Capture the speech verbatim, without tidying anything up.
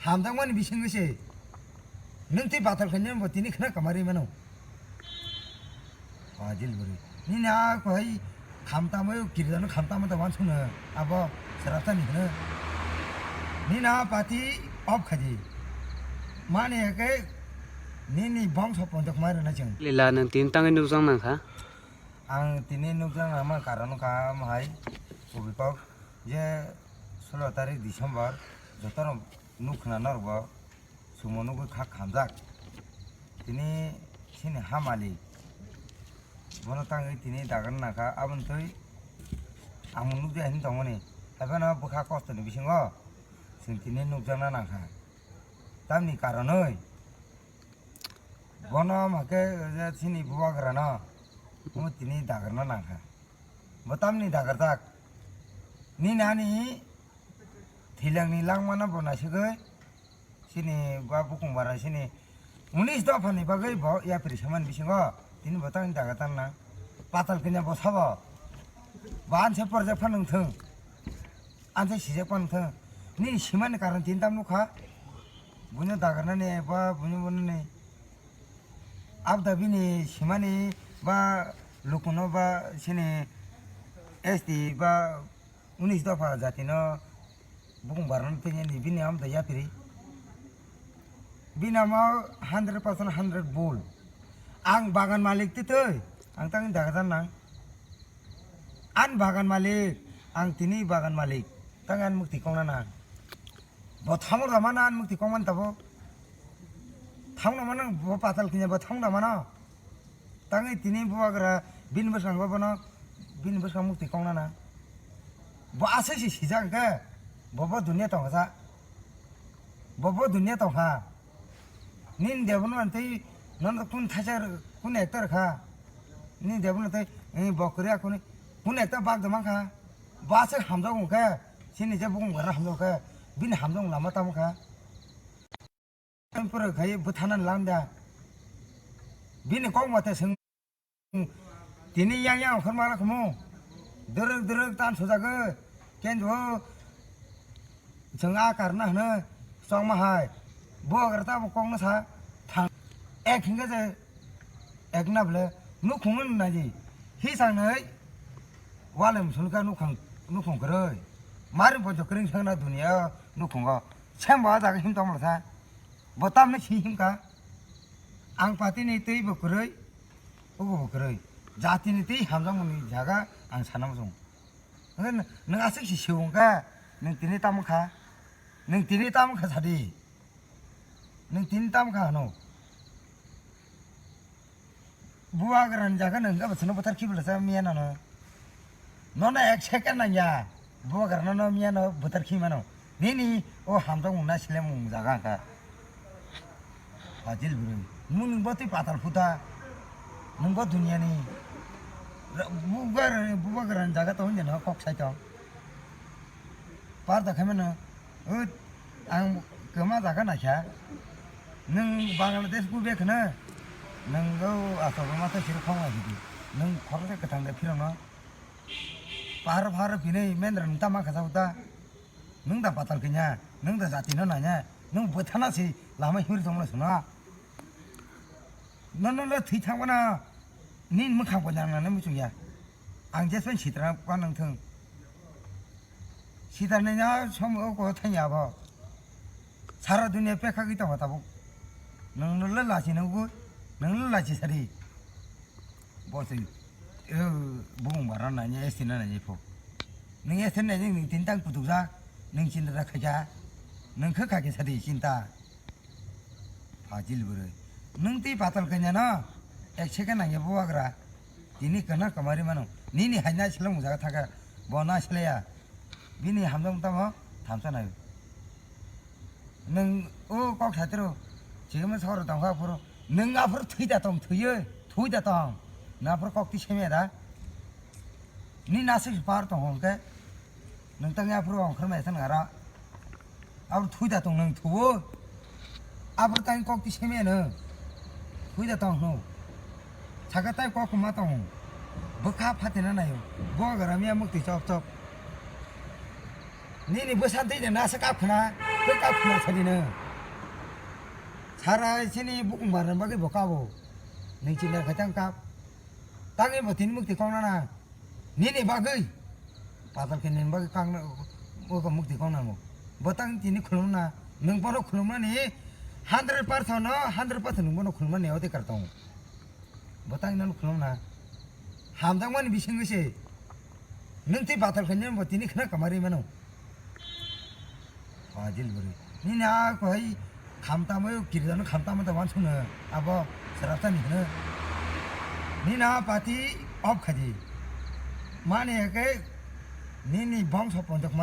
Hamjakmani bisingo se. Nwng tei batal khainai bo tini khna kamari mano. Fajil bwrwi. Nini a kohai khamtamo, kirijano khamtamo da wansukno abo sraptani hwno. Nini a party off khaidi. Mani hake nini bongso ponjak mai rwna chwng. Lila nwng tini tangwi nukjak nangkha. Ang tini nukjak nangma karon kha mohai kubui kok je solo tarik December jotono nuk khna norok bo. Chwngno nugwi kha khamjak. Tini chini ha malik. Bono tangwi tini dagar nangkha. Aboni twi ang nukjak hinwi tongmani. Haibano bwkha kostoni bisingo chwng tini nukjakna nangkha. Tamni karonwi bono hwnkhe je chini bubagrano omo tini dagarna nangkha. Bo tamni dagarjak? Nini ani thilangni langmano bo naisugwi Chini ba bukung bara chini unis dophani bagwi bo yapri samani bisingo tini bo tangni daga tanna. Patal kanya bo sabo. Bo anse porjak phan wngthung. Anse sijak phan wngthung. Nini simani karon tini tam nukha. Buino dagarnani ba buino bunani. Abda bini simani ba lukuno ba chini S T ba Unis dopha jatino bukung barano tei ni bini amda yapiri. Bini amo hundred percent hundred bul. Ang bagan malik titoi, ang tangni dagadan nang. An bagan malik, ang tini bagan malik. Tang an mukti kongna nang. Bo thamor da mana an mukti kongman tabo. Thangna mana bo patal kinya bo thangna mana. Tangwi tini bubagra bini bwskango bono bini bwskang mukti kong nana. Bo aswk se sijak hwnkhe bo bo dunia tongkha sa. Bo bo dunia tongkha. Nini debono tei nono kun thaisa kun ekta rwkha. Nini debono tei bo kwrwi akuni kun ekta bak da mankha. Bo aswk hamjak hwnkhe chini je bukung bara hamjak hwnkhe bini hamjak lama tamo kha. Pura khai bwthana lamda. Bini kok mate swng. Tini yang yang okhor mala khumu. Dwrwk dwrwk tan sujagwi. Kenjo. Chwng a karna hwno chongma hai. Bo agar ta bo kok no sa. Thang. Ek hinga je. Ek na ble. Nukhung no naji. Hi sang nai. Wale musulka nukhung nukhung kwrwi. Mari bo jokring sang na dunia nukhungo. Sem bo a jaga him tong sa. Bo tamni si himkha, ang patini twi bo kwrwi, obo bo kwrwi. Jatini twi hamjakmani jaga ang sana muchung. Hwnkhe nwng aswk si sio wngkha, nwng tini tamo kha, nwng tini tamo kha sadi, nwng tini tamo kha hano. Bubagrani jaga no hwnkhe bo chwngno bwthar khibi lasa miya nano. Nono ek second nangya. Bubagrano no miya no bwthar khi mano. Nini o hamjakmung na silemung jaga hwnkha. Fajil bwrwi. Mung nwng bo twi patal phuta. Nwng bo duniani. Ra-, bubagrani, bubagrani jaga to hwnjeno kok sai tong. Par da khaimano. Ut, ang kwma jaga naikha. Nwng Bangladesh bu bek hwno. Nwng o aswk ma tei siro khong lai hidi. Nwng khoroksa kwthang de phirokno. Pahar pahar phinwi mendra nwng tama khacha uta. Nwng da patal kanya, nwng da jati no nanya, nwng bwthana si lama himri tongmani suna. Nono le thwi thangmana nini mwkhang bo nang nang muchung ya. Ang jeswan sitra pa nang thung. Sitra ni na som o ko thang ya bo. Sara dunia pekha gwi tongo tabuk. Nwng no le lachi nang bu, nwng le lachi sari. Bo se, eh, bung bara nanya, esti na nanya pho. Nwng esti nanya nwng tintang putuk ja, nwng chinta da khaja. Nwng khe kha khe sari chinta. Fajil bwrwi. Nwng tei patal kanya no, ek second nangya bubagra. Tini kana kamari mano. Nini haina silang jaga thaka. Bo na silaya. Bini hamjak tamo thamsa nayo. Nwng o kok satro. Chigama soro tongkha phuru. Nwng aphuru thwi da tong thwiyo. Thwi da tong. Na aphuru kok ti semya da. Ni nasik par tong hongke. Nwng tang aphuru ongkhor mai thang ara. Abro thui da tong nwng thuo. Abro tang kok ti seme nwng. Thui da tong hno. Saka tai kok ma tong. Bwkha phatina nayo. Bo gara miya mukti chop chop. Nini bwsa twi de nasa kap khna, twi kap khna sadi no. Sara sini bukung barna bagwi bo kabo. Nung chinta khaitang kap. Tangwi bo tini mukti kong nana. Nini bagwi. Patal khe nini bagwi kang na, bo mukti kong namo. Bo tang tini khulum na. Nung bono khulum nani hundred percent no, hundred percent nung bono khulum nani odhikar tongo. Bo tang nang khulum na. Hamjakmani bisingwi se. Nung twi patal khe nini bo tini khna kamari mano. Fajil bwrwi. Nini a kohai khamtamo, kirijano khamtamo da wansukno abo srapsa ni hwno. Nini a party off khaidi. Mani hwnkhe nini bongso ponjak ma-